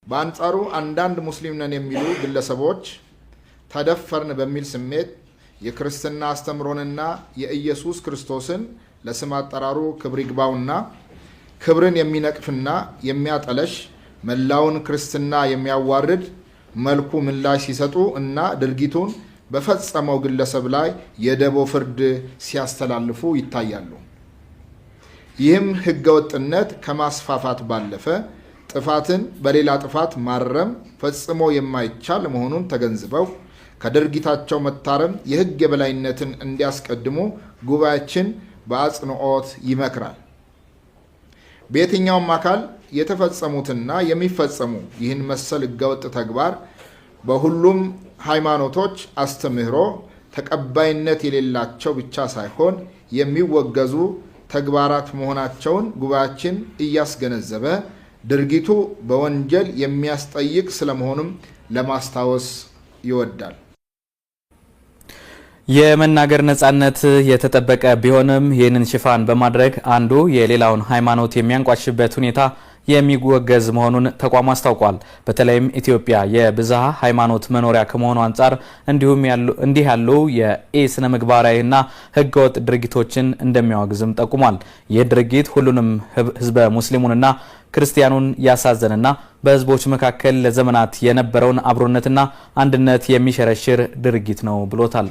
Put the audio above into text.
በአንጻሩ አንዳንድ ሙስሊም ነን የሚሉ ግለሰቦች ተደፈርን በሚል ስሜት የክርስትና አስተምሮንና የኢየሱስ ክርስቶስን ለስም አጠራሩ ክብር ይግባውና ክብርን የሚነቅፍና የሚያጠለሽ፣ መላውን ክርስትና የሚያዋርድ መልኩ ምላሽ ሲሰጡ እና ድርጊቱን በፈጸመው ግለሰብ ላይ የደቦ ፍርድ ሲያስተላልፉ ይታያሉ። ይህም ህገወጥነት ከማስፋፋት ባለፈ ጥፋትን በሌላ ጥፋት ማረም ፈጽሞ የማይቻል መሆኑን ተገንዝበው ከድርጊታቸው መታረም፣ የህግ የበላይነትን እንዲያስቀድሙ ጉባኤያችን በአጽንኦት ይመክራል። በየትኛውም አካል የተፈጸሙትና የሚፈጸሙ ይህን መሰል ህገወጥ ተግባር በሁሉም ሃይማኖቶች አስተምህሮ ተቀባይነት የሌላቸው ብቻ ሳይሆን የሚወገዙ ተግባራት መሆናቸውን ጉባኤያችን እያስገነዘበ፣ ድርጊቱ በወንጀል የሚያስጠይቅ ስለመሆኑም ለማስታወስ ይወዳል። የመናገር ነጻነት የተጠበቀ ቢሆንም ይህንን ሽፋን በማድረግ አንዱ የሌላውን ሃይማኖት የሚያንቋሽበት ሁኔታ የሚወገዝ መሆኑን ተቋሙ አስታውቋል። በተለይም ኢትዮጵያ የብዝሃ ሃይማኖት መኖሪያ ከመሆኑ አንጻር እንዲሁም እንዲህ ያሉ የኢ ስነ ምግባራዊና ህገወጥ ድርጊቶችን እንደሚያወግዝም ጠቁሟል። ይህ ድርጊት ሁሉንም ህዝበ ሙስሊሙንና ክርስቲያኑን ያሳዘንና በህዝቦች መካከል ለዘመናት የነበረውን አብሮነትና አንድነት የሚሸረሽር ድርጊት ነው ብሎታል።